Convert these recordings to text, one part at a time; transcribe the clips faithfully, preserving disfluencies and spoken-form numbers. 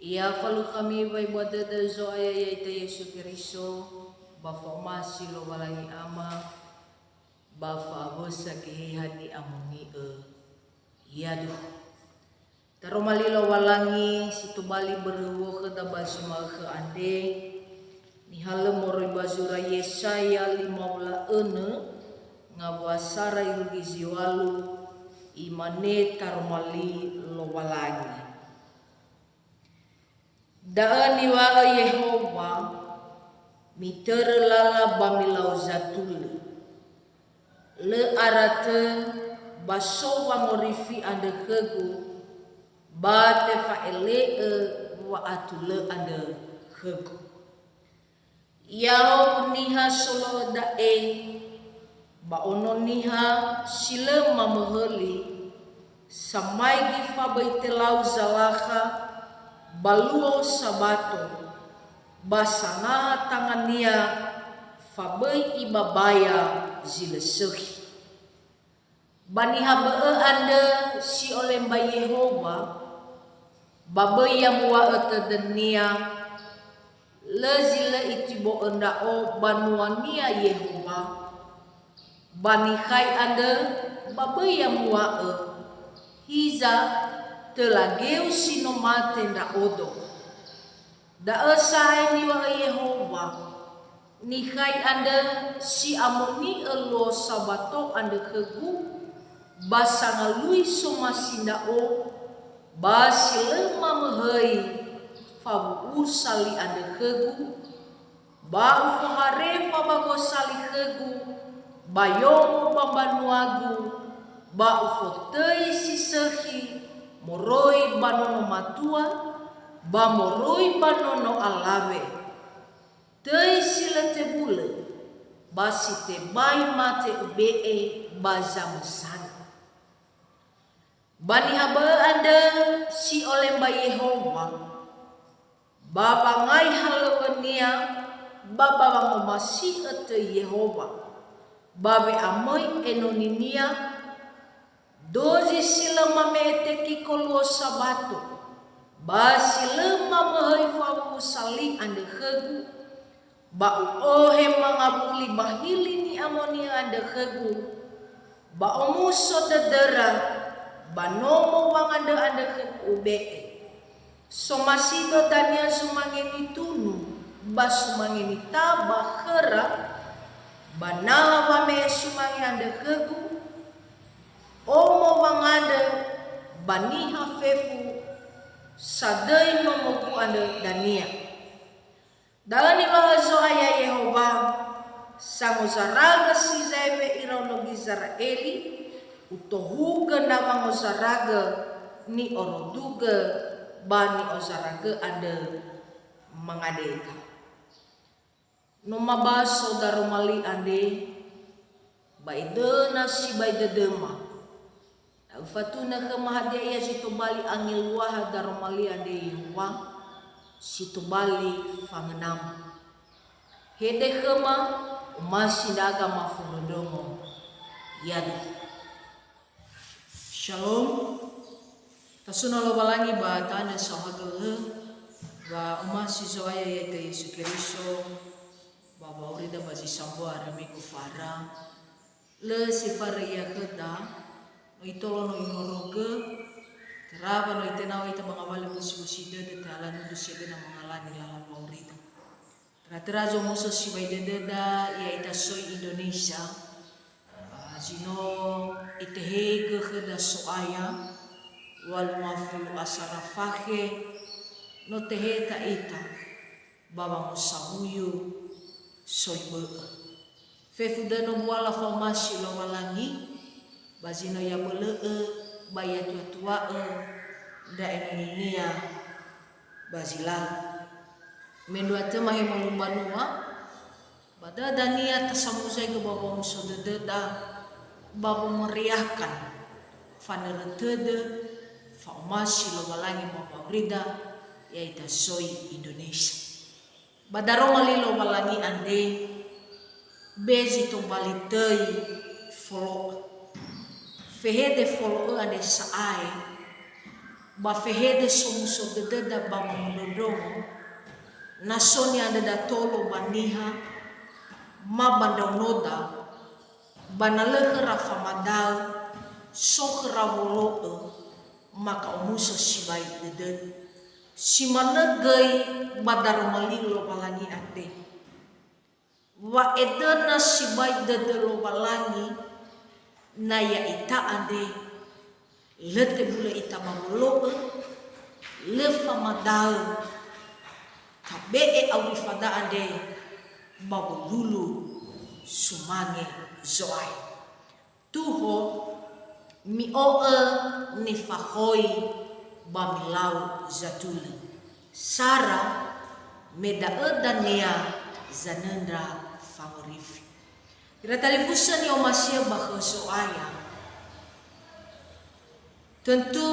Ya falukha miŵa'ebua dödö Zo'aya ya'ita Yesu Keriso, ba fa'omasi Lowalangi Ama, ba fa'awösa Geheha ni'amoni'ö. Yaduhu. Taroma li Lowalangi si tobali börö huo khöda ba zi ma'ökhö andre, nihalö moroi ba zura Yesaya lima wulu a önö, ngawua sara irugi zi ŵalu, imane taroma li Lowalangi. Da'ö niŵa'ö Yehowa, mitörö lala ba milau zatulö. Lö ara tö ba so wangorifi andrö khögu, ba tefa'ele'ö wa'atulö andrö khögu. Ya'ahowu niha solo'ö da'e, ba ono niha si lö mamöhöli, samaigi faböi telau zalakha ba luo Sabato, ba sangaha tangania faböi ibabaya zi lö sökhi. Ba niha bö'ö andrö si olembai Yehowa, ba böi ya muŵa'ö tödönia, lö zi lö itibo'ö ndra'o banuania Yehowa. Ba nikhai andrö ba böi ya muŵa'ö, hiza töla geu si no mate ndra'odo. Da'ö sa'ae niŵa'ö Yehowa, nikhai andrö si amoni'ö luo Sabato andrö khögu, ba sangalui somasi ndra'o, ba si lö mamöhöi fawu'usa li andrö khögu, ba ufoharefa ba gosali khögu, ba yomo ba mbanuagu, ba ufotöi si sökhi moroi ba nono matua, ba moroi ba nono alawe. Töi si lö tebulö, ba si tebai mate ube'e ba zamösana. Ba niha bö'ö andrö si olembai Yehowa, ba wangai halöŵönia, ba ba wangomasi'ö töi Yehowa, ba we'amöi enoninia, dozi si lö mame'e tekiko luo Sabato, ba si lö mamöhöi fawu'usa li andrö khögu, ba u'ohe mangawuli ba hili ni'amoni'ö andrö khögu, ba omuso dödöra, ba nomo wangandrö andrö khögu ube'e. Somasido dania zumange nitunu, ba sumange nitaba khöra, ba naha wame'e sumange andrö khögu, omo wangandrö ba niha fefu, sadöi nomogu andrö dania. Da'ö niŵa'ö Zo'aya Yehowa, sangozaraga si zaewe iraono Gizera'eli, utohugö na wangozaraga ni'orodugö ba ni'ozaragö andrö mangadeta. No mabaso daroma li andre, ba edöna sibai dödöma. Na ufatunö khöma hadia ia zi tobali angeluaha daroma li andre Yehowa, si tobali fangönama. Hede khöma, omasi ndra'aga mafondrondrongo. Yaduhu. Shalom. Tasuna Lowalangi ba tanö saohagölö, wa omasi Zo'aya ya'ita Yesu Keriso, ba wa'aurida ba zi sambua arömi gofara. Lö si farö ia khöda, no itolo no ihorogö, terawa no itenawö ita ba ngawalö busi-busi dödö te'ala nudu si ebena mangalani lala wa'aurida. Tera-tera zomuso sibai dödöda, ya'ita soi Indonesia. Ba zi no itehegö khöda So'aya, walu ngafulu asara fakhe, no teheta ita, ba wangosawuyu soi bö'ö. Fefu dödö buala fa'omasi Lowalangi, ba zi no ya'abölö'ö, ba yatua-tua'ö, ndra enoninia, ba zi lala. Mendrua tö mahemolu mbanua, ba dödönia tasamuzaigö ba wa'omuso dödöda, ba wameriahkan fanörö tödö, fa'omasi Lowalangi ba wa'aurida, ya'ita soi Indonesia. Ba daroma li Lowalangi andre, be zi tobali töi folo'ö. Fehede folo'ö andre sa'ae, Ba fehede somuso dödöda ba mamondrondrongo, na so ni'andröda tolo ba niha, ma ba ndraonoda, ba na lö khöra famadaö, so khöra wolo'ö, maka'omuso sibai dödöda. Si manö göi ba daroma li Lowalangi andre. Wa'edöna sibai dödö Lowalangi, na ya'ita andre, lö tebulö ita ba wolo'ö, lö famadaö, tabe'e auri fada andre ba wolulu sumange Zo'aya. Tuho, mi'o'ö nifakhoi ba milau zatulö. Sara, me da'ö dania zanöndra fangorifi. Ira talifusö ni'omasi'ö ba khö Zo'aya. Tentu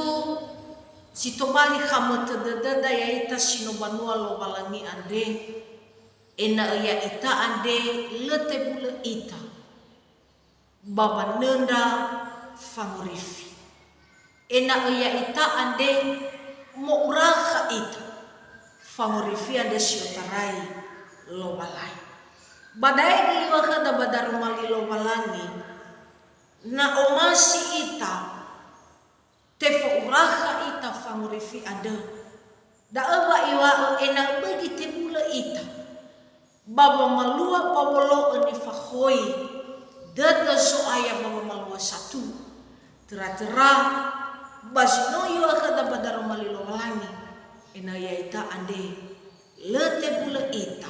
si tobali khamötö dödöda ya'ita si no banua Lowalangi andre, ena'ö ya'ita andre lö tebulö ita ba wanöndra fangorifi. Ena'ö ya'ita andre mo'urakha ita fangorifi andrö si otarai Lowalangi. Ba da'e göi iŵa'ö khöda ba daroma li Lowalangi, na omasi ita, tefo'urakha ita fangorifi andrö. Da'ö wa iŵa'ö ena'ö böi gitebulö ita ba wamalua ba wolo'ö nifakhoi dödö Zo'aya ba wamalua satulö. Töra-töra, ba zi no iŵa'ö khöda ba daroma li Lowalangi, ena'ö ya'ita andre lö tebulö ita,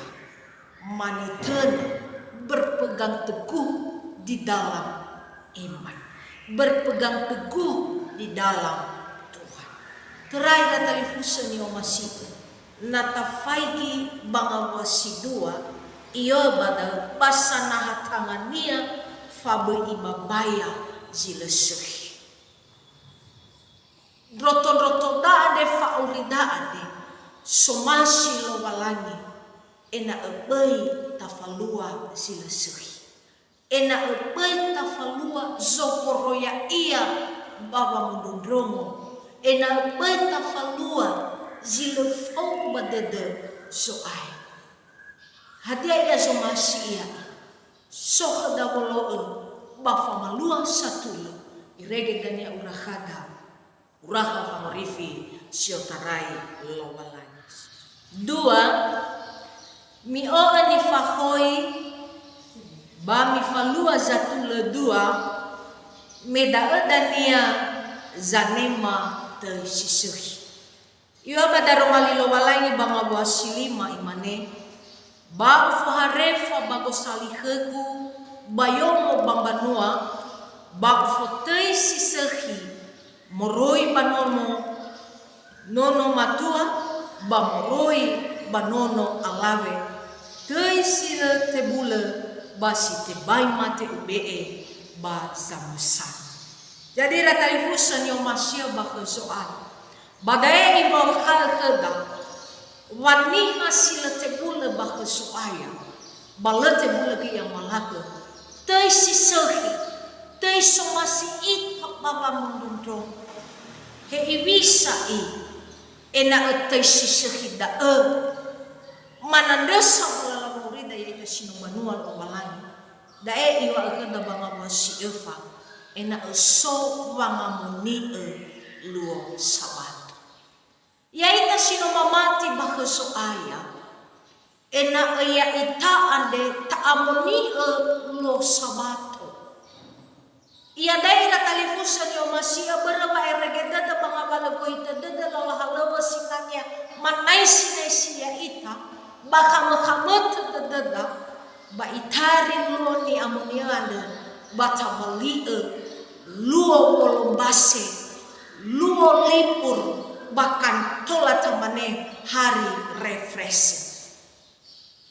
manitönö, berpegang teguh di dalam iman. Berpegang teguh di dalam Tuhan. Töra ira talifusö ni'omasi'ö, na tafaigi ba ngawua si dua, iŵa'ö ba da'ö ba sanaha tangania fa böi ibabaya zi lö sökhi. Ndroto-ndrotoda andre, fa'aurida andre, somasi Lowalangi, ena'ö böi tafalua zi lö sökhi. Ena'ö böi tafalua zohoroi ya'ia ba wamondrondrongo. Ena'ö böi tafalua zi lö faudu ba dödö Zo'aya. Hadia ia zomasi ia? So khöda wolo'ö ba famalua satulö, irege dania urakhada, urakha fangorifi si otarai Lowalangi. Dua, mi'o'ö nifakhoi ba mifalua zatulö dua, me da'ö dania zanema töi si sökhi. Iŵa'ö ba daroma li Lowalangi ba ngawua si lima, imane, "Ba ufoharefa ba gosali khögu ba yomo ba mbanua, ba ufotöi si sökhi moroi ba nono, nono matua, ba moroi ba nono alawe, töi si lö tebulö ba si tebai mate ube'e ba zamösana." Jadi, ira talifusö ni'omasi'ö ba khö Zo'aya. Ba da'e iŵa'ö khöda, wa niha si lö tebulö ba khö Zo'aya, ba lö tebulö göi ia malagö, töi si sökhi, töi somasi ita ba wamondrondrongo. Hewisa i, ena'ö töi si sökhi da'ö, manandrösa mulala morida ya'ita si no banua Lowalangi. Da'e iŵa'ö khöda ba ngawua si öfa, ena'ö so wangamoni'ö luo Sabato. Ya'ita si no mamati ba khö Zo'aya, ena'ö ya'ita andre ta'amoni'ö luo Sabato. Iada'e ira talifusö ni'omasi'ö, börö wa'erege dödö ba ngawalö gohitö dödö lala halöŵö sinangea manaisi-naisi ya'ita, ba khamö-khamötö dödöda, ba itari luo ni'amoni'ö andrö, ba tabali'ö luo wolombase, luo libur, ba kantola tamane hari refreshing.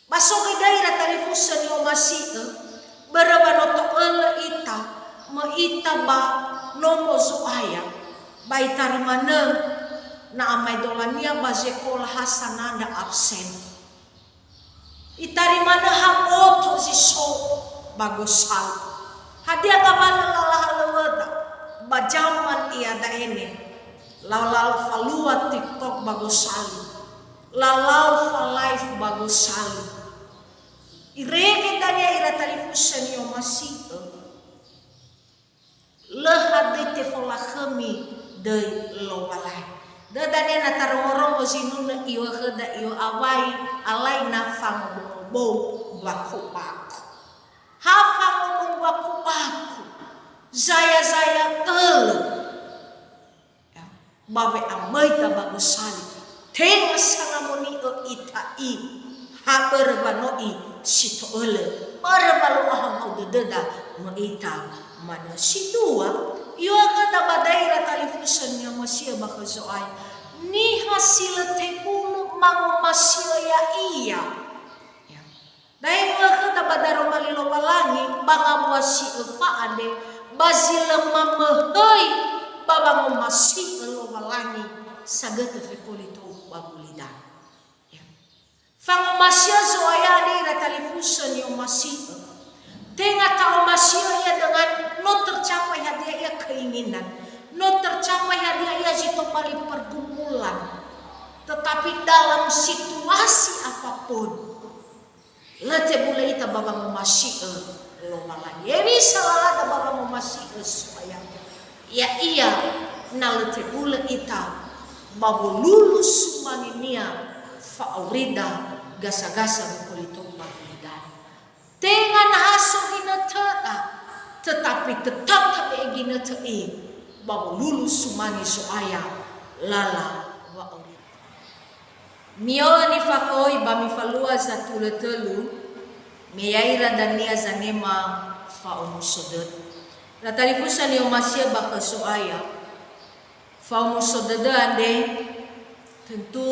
Ba so göi da'e ira talifusö ni'omasi'ö, börö wa no to'ölö ita, möi ita ba nomo Zo'aya, ba itari manö na amaedolania ba zekola ha sanandra absen. Itari manö ha boto zi so ba gosali. Hadia ngawalö lala halöŵöda ba zaman iada'e ne? Lalau falua TikTok ba gosali. Lalau fa live ba gosali. Irege dania ira talifusö ni'omasi'ö. Lö hadöi tefolakhömi döi Lowalangi. Döda dania na tarongo-rongo zinunö iŵa'ö khöda iŵa'ö awai alai na fangobou-ngobou baku-baku. Ha fangobou baku-baku. Zaya-zaya ölö. Ya, ba we'amöida ba gosali. Tenga sangamoni'ö ita i, ha börö wa no i si to'ölö, börö wa lo'ahangau dödöda möi ita manö. Si dua, iŵa'ö khöda ba daira talifusö ni'omasi'ö ba khö Zo'aya. Niha si lö tebulö mangomasi'ö ya'ia. Ya. Da'e iŵa'ö khöda ba daroma li Lowalangi, ba ngawua si öfa andre, ba zi lö mamöhöi ba wangomasi'ö Lowalangi sagötö fekoli tou ba gulidanö. Ya. Fangomasi'ö Zo'aya andre ira talifusö ni'omasi'ö. Tenga ta'omasi'ö ia dengan no tercapai hadia ia keinginan, no tercapai hadia ia zi tobali pergumulan. Tetapi dalam situasi apapun, lö tebulö ita ba wangomasi'ö Lowalangi. Hewisa lalada ba wangomasi'ö Zo'aya. Ya'ia na lö tebulö ita ba wolulu sumange-Nia fa'aurida gasa-gasa wekoli tou ba gulidanö. Tenga na ha so ginötöda, tetapi tetap tabe'e ginötö i ba wolulu sumange Zo'aya lala wa'aurida. Mi'o'ö nifakhoi ba mifalua zatulö tölu, me ya'ira dania zanema fa'omuso dödö. Ra talifusö ni'omasi'ö ba khö Zo'aya, fa'omuso dödö andre, tentu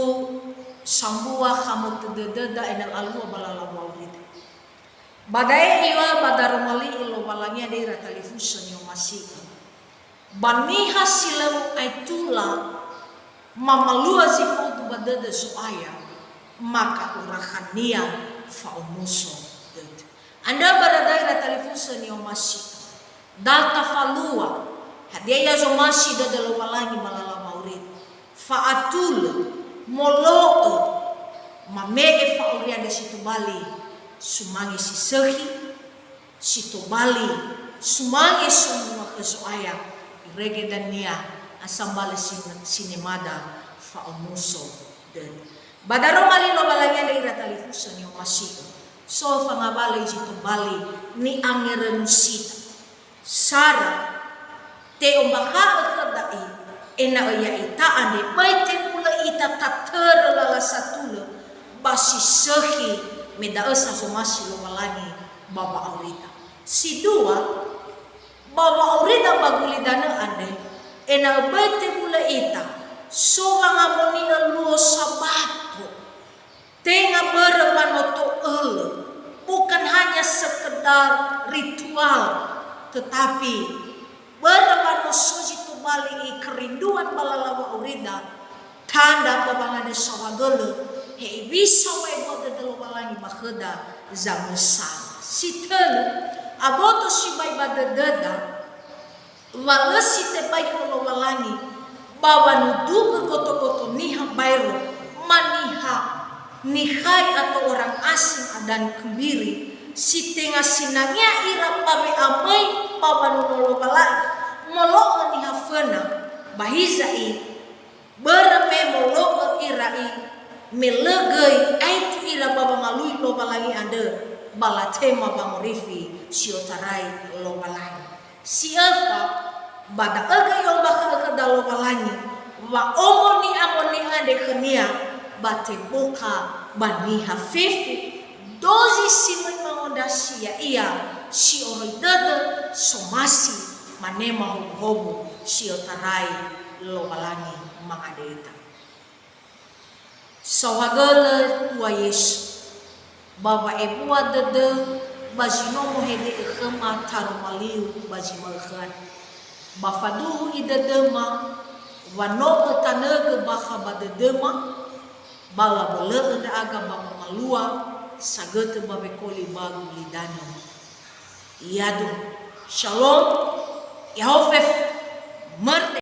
sambua khamötö dödöda ena'ö alua ba lala wa'aurida. Ba da'e iŵa'ö ba daroma li Lowalangi andre ira talifusö ni'omasi'ö. Ba niha si lö mu'aitula mamalua zi faudu ba dödö Zo'aya, maka ura khania fa'omuso dödö. Andrö ba daira talifusö ni'omasi'ö. Da tafalua, hadia ia zomasi dödö Lowalangi ba lala wa'aurida. Fa'atulö, molo'ö, mame'e fa'auri andre si tobali sumange si sökhi, si tobali sumange somu'ö khö Zo'aya, irege dania asambalö sin-, sinemada fa'omuso dödö. Ba daroma li Lowalangi andre ira talifusö ni'omasi'ö, so fangawalö zi tobali ni'angerönusida. Sara, te'ombakha'ö khöda i, ena'ö ya'ita andre böi tebulö ita tatörö lala satulö ba si sökhi, me da'ö sa zomasi Lowalangi ba wa'aurida. Si dua, ba wa'aurida ba gulidanö andre, ena'ö böi tebulö ita so wangamoni'ö luo Sabato. Tenga börö wa no to'ölö, bukan hanya sekedar ritual, tetapi börö wa no so zi tobali i kerinduan ba lala wa'aurida, tanda ba wangandrö saohagölö, hewisa wa'ebua dödö Lowalangi ba khöda zamösana. Si tölu, aboto sibai ba dödöda, wa lö si tebai khö Lowalangi, ba wanudugö goto-goto niha baero, ma niha nikhai atau orang asing adan kembiri, si tenga sinangea ira ba we'amöi ba wanuno Lowalangi, molo'ö niha föna, ba hiza i, börö me molo'ö ira i, me lö göi aetu ira ba wangalui Lowalangi andrö, ba latema wangorifi si otarai Lowalangi. Si öfa, ba da'ö göi ombakha'ö khöda Lowalangi, wa omo ni'amoni'ö andre khö-Nia ba teboka ba niha fefu, dozi si möi mangondrasi ya'ia, si oroi dödö, somasi, manema howu-howu si otarai Lowalangi mangadeta. Saohagölö Tua Yesu, ba wa'ebua dödö ba zi no mohede'ö khöma taroma liu ba zi ma'ökhö andre. Ba faduhu i dödöma, wa no ötanögö bakha ba dödöma, ba labölö'ö ndra'aga ba mamalua, sagötö ba wekoli ba gulidanö. Ya'ahowu. Shalom. Ya'ahowu. Merde.